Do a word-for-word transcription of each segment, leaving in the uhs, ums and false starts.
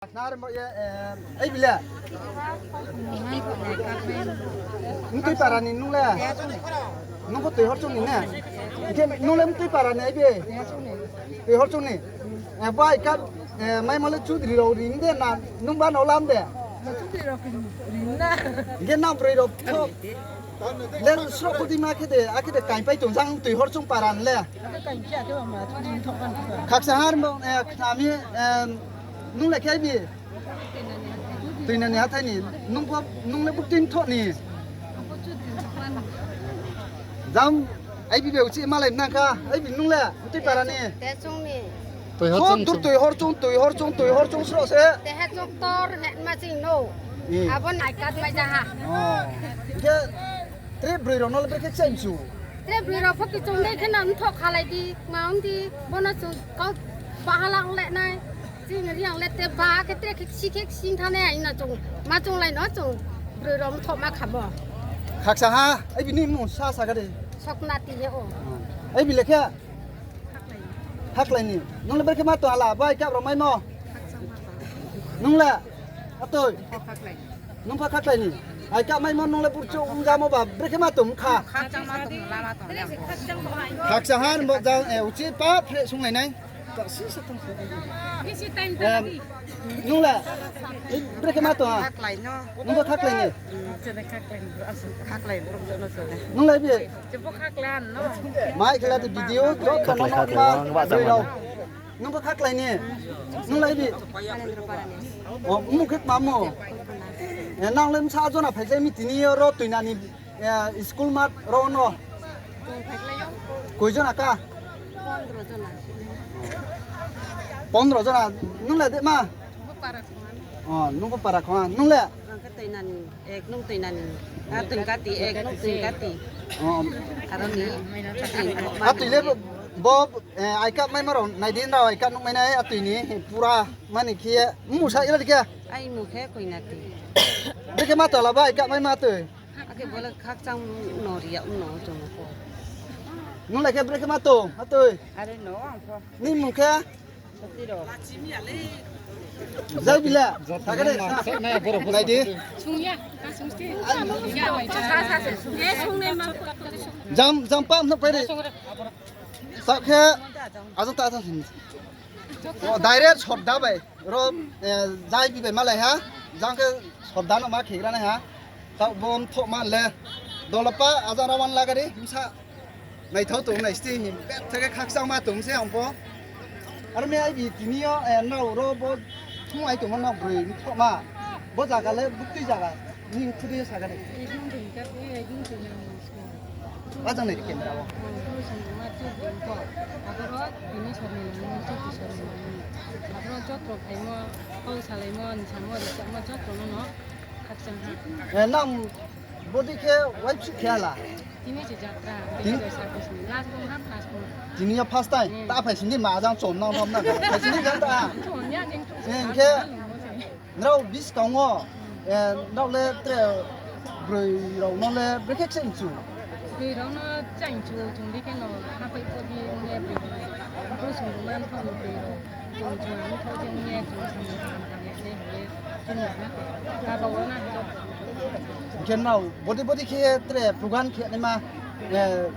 Khna ri mo ye, eh, ei bile? Mtui para ni nung le? Nung pho Tuihor chung ni ne? Hing khe nung le mtui para ni ai bi? Tuihor chung ni. Eh, bai ka, eh, maimo le chudri rao ri de na, nung ba no lam de? Hing khe nang broi rao pho. Le sroh kudi ma khe de, akhe de kaingpai tong jang Tuihor chung para ni le. Khaksa har mo, eh, khna mi, eh, nung le khe ai bi? Tuinani hathái ni, nung pho, nung le buktui mthoh ni. Jang, ai bi be uchih malai nang kha, ai bi nung le, mtui para ni. Te chung ni. Tuihor chung, Tuihor chung, Tuihor chung, Tuihor chung sroh se. Te ha chung tor, he ma ching no. Abo nai kat mai ja ha. Oh. Ke, tre broi rao no le brekhe chai mchu. Tre broi rao pho kichung dei khe na mthoh khalai di, ma ong di, bo no chung kau bahalang le nai. Chini Reang le te ba khe tre khe si khe sing thane ai na chung. Ma chung lai no chung. Broi rao mthoh ma khamo. Khaksa ha, ai bini mung sa sa kha de. Soknati he o. Ai bi le khe? Khaklai ni. Nung le brekhe ma tong hala, bai kap rao maimo. Nung le? Atoi. Nung pho khaklai ni. Ai kap maimo nung le burchouh ong jamo ba, brekhe ma tong kha. Khaksa ha, bo jang, eh, uchih pa phre sung lai nai. Em, nung le? Brekhe ma tong ha? Nung pho khaklai ni? Nung le bi? Mai khe la di video, joto no ma broi rao. Nung pho khaklai ni? Nung le bi? O, mung khe tma mo? Eh, nang le bsa jona phai jai mi tini yo ro Tuinani. Eh, school mat ro no. Koi jona ka? Pondro jona. Nung le de ma? Oh, nung pho para khong. Nung le? Ek nung Tuinani. A Tuinkati, ek nung Tuinkati. Oh. Aro ni. A Tui le bo, bo, eh, ai kap mai ma rao, nai di nrao ai kap nuh mai nai, a Tui ni, pura, mani khe, musa ira di khe? Ai mu khe Koinati. Brekhe ma tong hala ba, ai kap mai ma tui. Akhe bo le khakchang no ri ya, no chung no ko. Nung le khe brekhe ma tong, a Tui? Are no, ang pho. Ni mung khe? Sotiro. Jai bila. Thaka de. Nai di. Jam, jam pam no pai de. Sa khe, ajo ta ta. O, direct sot da bai. Ro, eh, jai bi bai malai ha, jang khe sorda no ma khegra nai ha. Taoh bo mthoh ma le. Dolapa, aja rawan lagari, bsa. Naithao tong nai sti him, bethak khe khakchang ma tong se ang pho. Aro mi ai bi tini yo, eh, nrao ro bo thung ai tongmo nrao broi mthoh ma. Bo zaga le buktui zaga, ni khudi sa gari. Ajang nai di camera wo. Aboro tini sor ni nang, choti sor ni nang. Aboro jotro phaimo, kau salaimo, ni samo, ri samo, jotro no no khakchang ha. Eh, nang bodi khe wai psu khe hala? Tini se jatra, tini se service ni. Last bung ha, first bung. Tini yo first time? Hmm. Ta phai sini ma jang chom nang tham na. Phai sini jang ta. Chom ya, jeng chom. Eh, khe. Nrao buskang wo, eh, nrao le tre broi rao no le brekhe chengchu? Broi rao no chengchu, chung di khe no, hapai pho di ong ye broi rao. Broi sung rao man thao no broi rao. Chung chung ang thao jeng ye, chung chung ye, chung ye, chung ye na. Kaba wo na. Khe nrao, bodi bodi khe tre program khe naima, eh,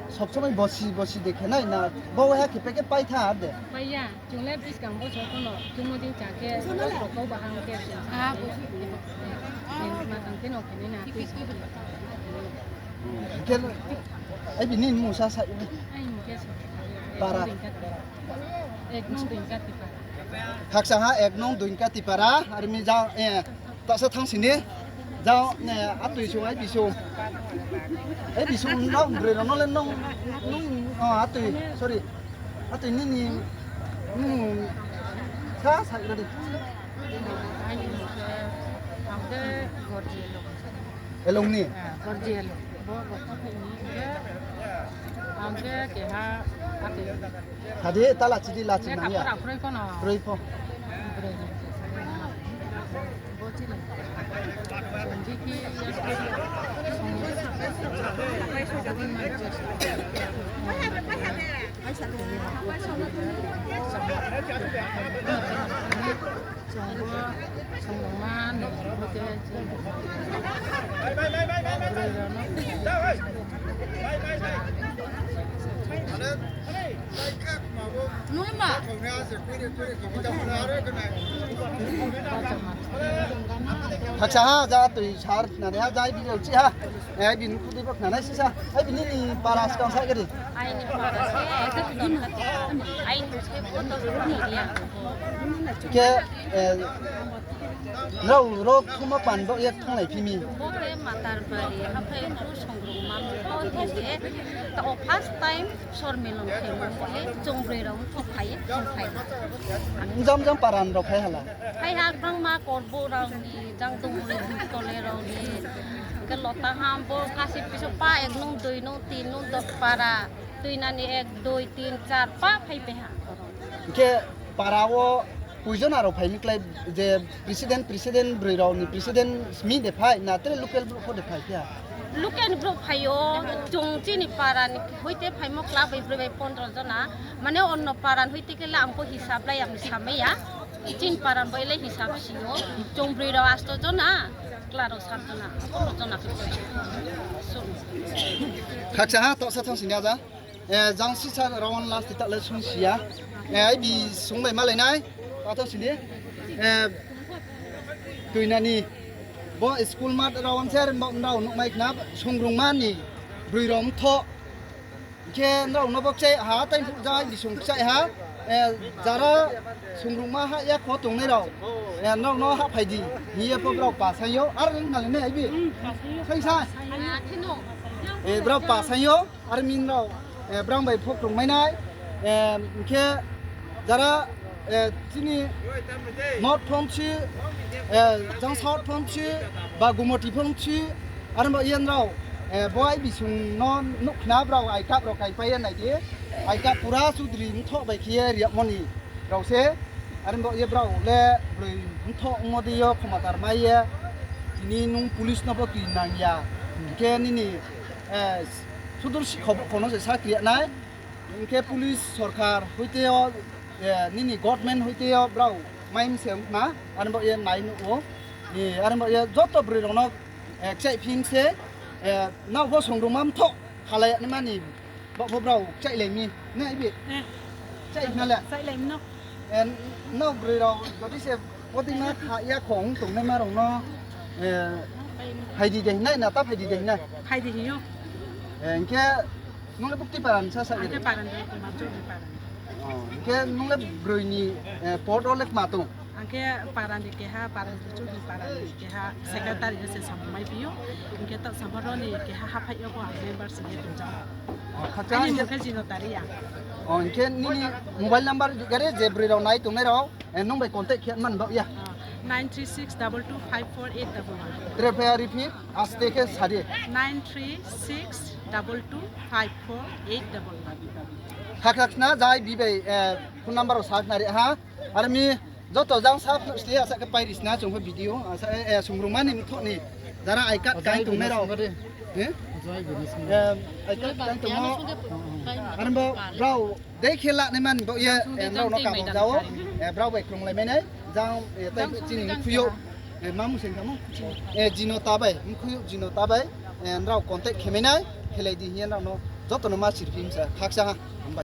sob somoi bosi bosi de khe nai na, bo ha khe pekhe pai tha de. Pai ya. Chung le buskang bo song pho no, chung mo ding cha khe, bo song kau bahang khe, chung sa khe. Eh, ma tang khe no khe nai na, tui sa khe. Khe, ai bini mung sa sa. Ai mung khe sa. Para. Ek nung Duinkati para. Khakchang ha ek nung Duinkati para, armi jang, eh, Tasa thang sini. Jang, ne, atui sung, ai bisung. Ai bisung, nrao broi rao no le nung, nung, oh, atui, sorry. Atui nini, nung, sa, sa, ready. Elong ni? Ang khe keha, atui. Hadi, ta lachi di, lachi nang ya. Kroi pho no. Kroi pho. Kroi. Bo chini. Songdiki ya. Khakcha ha, ja tui sar nani ha, jai video chi ha. Eh, ai bini kudi bak nanai sisa. Ai bini ni para skang sa gari. Aini para se, aini se photo ni ya. Ke, eh, rao rao thuma pan bo yak thanglai phimi. Bo khe Matarbari, haphai chu Songrungma mo thon thai se. Ta o first time Sormilong khe mo ye, chongbroi rao thok phai ye, thok phai. Jam jam paran rao phai hala. Phai ha bangma Korbo rao ni, jang Dongri Butole rao ni, ke Lotaham, bo kasi piso pa ek nung, dui nung, tin nung, dos para, tui nani ek, dui, tin, char pa phai pe ha. Ke para wo poijon aro phai mi klai je president, president broi rao ni president mi de phai, na tre local brouh pho de phai khe ha. Local ni brouh phai yo, chung chini para ni hoite phaimo kla bai broi bai pondro jona. Mane onno para ni hoite khe le ang pho hisab lai ang samai ya. Chini para ni bai le hisab si yo. Chung broi rao asto jona, kla rao sat jona, pondro jona khe phai. So. Khakcha ha, to sa thang sini aja. Eh, jang sisa round last ta le sung si ya. Eh, ai bi sung bai malai nai. Ta thang sini. Eh, tui nani. Bo school mat rao ang ser bo nrao nukmai khna Songrungma ni broi rao mtho. Khe nrao no bo kchai ha, tai phuh jai bisung kchai ha. Eh, jara Songrungma ha ya kho tongnai rao. Eh, nrao no ha phai di. Hing ye pho brao pa saing yo. Ar ngali ne ai bi. Saing sa. Eh, brao pa saing yo. Ar mi nrao, eh, brang bai pho krungmai nai, eh, hing khe jara, eh, chini North phone si, eh, jang South phone si, ba Gumoti phone si, ar bo ye nrao, eh, bo ai bisung no nuh khna brao I card rao kaipai ye nai di, I card pura Chaudhary mthoh bai khe ye riagmo ni rao se, ar bo ye brao le broi mthoh ongmo dei yo khomatar mai ye, tini nung police no pho tui nang ya, hing khe nini, eh, sudur si khobo kono se sakri nai. Hing khe police sorkar hoite yo, eh, nini government hoite yo brao mai mse ong khna, ar bo ye nai nuh ou. Eh, ar bo ye joto broi rao no, eh, kchaih phi se, eh, nrao pho Songrungma mthoh khalai ya nai mani, bo pho brao kchaihlai mi, nai bi? Eh. Kchaih na le? Kchaihlai mi no. Eh, nrao broi rao jodi se bodei ma kha ya khong tongnaima rao no, eh, phai di de hing nai, na ta phai di de hing nai? Phai di hing ou. Eh, hing khe nung le bukti para ni sa sa. Ang khe para ni, Kumar Chowdhury para ni. Oh, hing khe nung le broi ni, eh, pod wo le kma tong? Ang khe para ni keha, para ni Chowdhury para ni keha secretary se samung mai phi ou. Hing khe taoh samung rao ni keha haphai yo pho ang member se ye tong jao. Oh, khacha. Aini mung khe Jino Taria. Oh, hing khe nini mobile number gare je broi rao nai tongnai rao, eh, nung bai contact khe man bao ya. Ah, nine three six double two five four eight double one. Tre phe repeat, aste khe sa di. Nine three six double two five four eight double one. Khakcha khna jai bi bai, eh, phone number rao sa khna ri ha. Ar mi joto jang sa phnuh sini asa khe pai ri sna chung pho video, asa, eh, Songrungma ni mthoh ni jara I card kai tongnai rao. Eh? Eh, I card kai tongmo. Ar bo brao dei khe la nai mani bo ye, eh, brao no kabo jao, eh, brao bai krunglai mai nai, jang, eh, tai chini mkhui yo, eh, ma mung se kamo? Eh, Jino Tabai, mkhui yo Jino Tabai, eh, nrao contact khe mai nai, khelai di hing ye nrao no joto no ma sirphi msa, khakcha ha.